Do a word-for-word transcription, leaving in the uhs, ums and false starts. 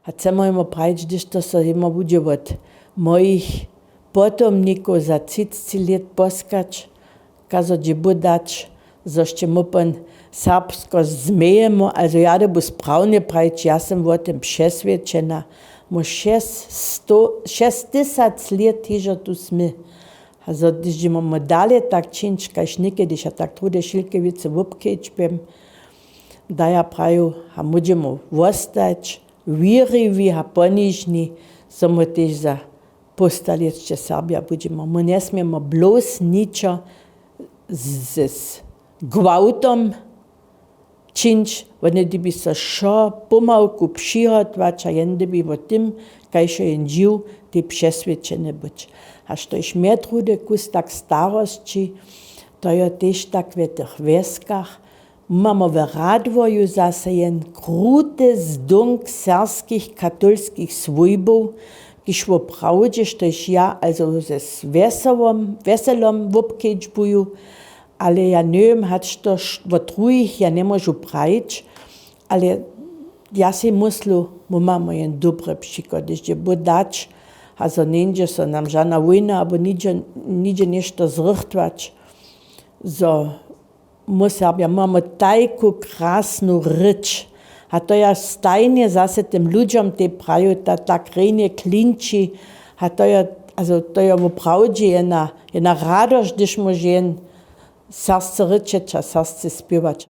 A chcemy jemu prajić, hdyž to so jemu budźe wot mojich potomnikow za třicci lět poskać, kazo dźě bódać, zo sće my pon serbsko změjemy. Alzo ja dyrbju sprawnje prajić, ja sym wo tym přeswědčena. My šest sto šest tysac lět hižo tu smy. A zo hdyž dźěmamy dale tak čińć kaž někedy, a tak druhdy wšilke wěcy wobkedźbjem, da ja praju, a móžemy wostać wěriwi a ponižni, zo my tež za półstolěće serbja budźemy. My njesměmy blós ničo z gwałtom čińć. Wone dyrbi so wšo pomałku přihotować a jen dyrbi wo tym, kaž jo jen dźiw, tej přeswědčeny być. A štož mje druhdy kus tak starosći, to jo tež tak w tych wjeskach, mamy w Radworju zaso jen kruty zdónk serbskich katolskich swójbow, kiž woprawdźe, štož ja alzo ze wjeselom wobkedźbuju. Ale ja njewěm hač to wot druhich ja njemóžu prajić, ale ja sej myslu, my mamy jen dobry přichod, hdyž dźe bódać, a zo njeńdźe so nam žana wójna abo nihdźe něšto zrychtwać, zo my serbja mamy tajku krasnu rěč. A to ja stajnje zaso tym ludźom tej praju, ta tak rjenje klinči. A to jo woprawdźe jedna radosć, hdyž móže jen sersce rěčeć a sersce spěwać.